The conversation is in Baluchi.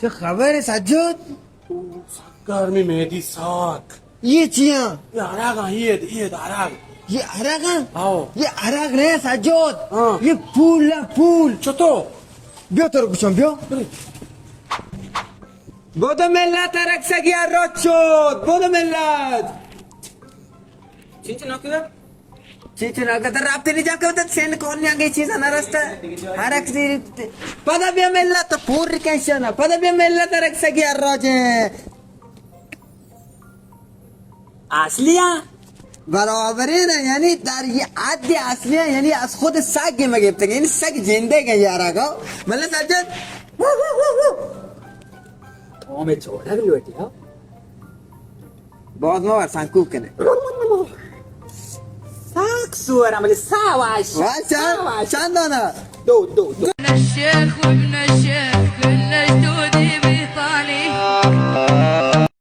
تو خبر ہے سجاد؟ سک گرمی مہدی سک. یہ چیاں؟ یہ ہراگاں، یہ، یہ ہراگ. یہ ہراگاں؟ آؤ. یہ ہراگ نہیں سجاد. ہاں. یہ پول ہے، پول. چطور؟ بیا تو رو گوشم، بیا. بودو ملت، رکسگی روچود، بودو ملت. چنچو ناکو؟ چنچو ناکو؟ در رابطے نہیں جا کے ہوتا، سینڈ کون نہیں آگے چیز نہ رستا. ہر ایک چیز. پدا بیا ملت، تو پور ریکنشن، پدا بیا ملت، رکسگی روچود. اصلی ها؟ برابرین ها، یعنی در یه حد اصلی ها، یعنی از خود سگ ما گرفتگ، یعنی سگ جنده گه یارا گو. ملا سجاد. تو ہمیں چھوڑا بھی لوٹی ہو. باز ما سنکوب کنے. ساک سورا مجھے ساواش. واش چند؟ ساواش. چند دانا؟ دو، دو، دو. نشه خوب نشه.